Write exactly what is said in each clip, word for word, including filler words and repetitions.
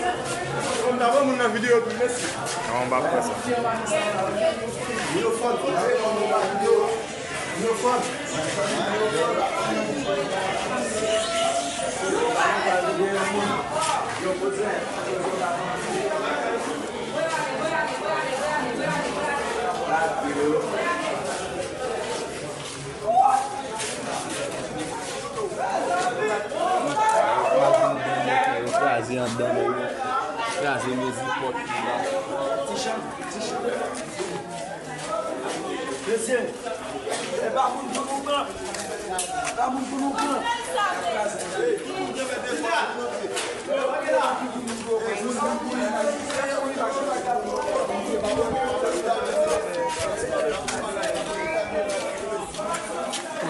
Konn ta pran moun nan videyo tou, mèsi. Non, m pa fè sa. Yo kraze anndan, yo kraze mezi pòt la. Mesye, e pa moun pou nou pran. E pa moun pou nou pran.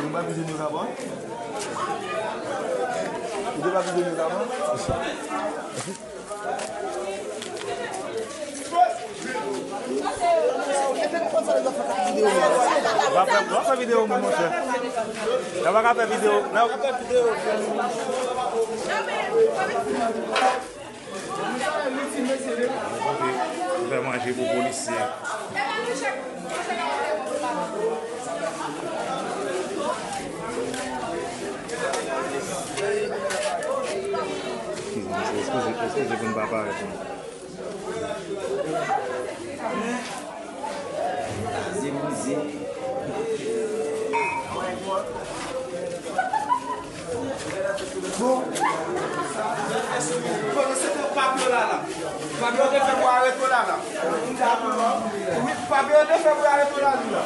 Ou pa vide nou kapon? Ou te pa vide nou kapon? W ap fè, w ap fè videyo, mon chè. Sa pa ka fè videyo. Nan, w ap fè videyo. Fè manje pou polisye. Eskize, mesye, eskize, eskize pou n pa parèt, non. Bon. Kote se te Pablo la la. Pablo te fè pou arete la la. Wi, Pablo te fè pou arete la la.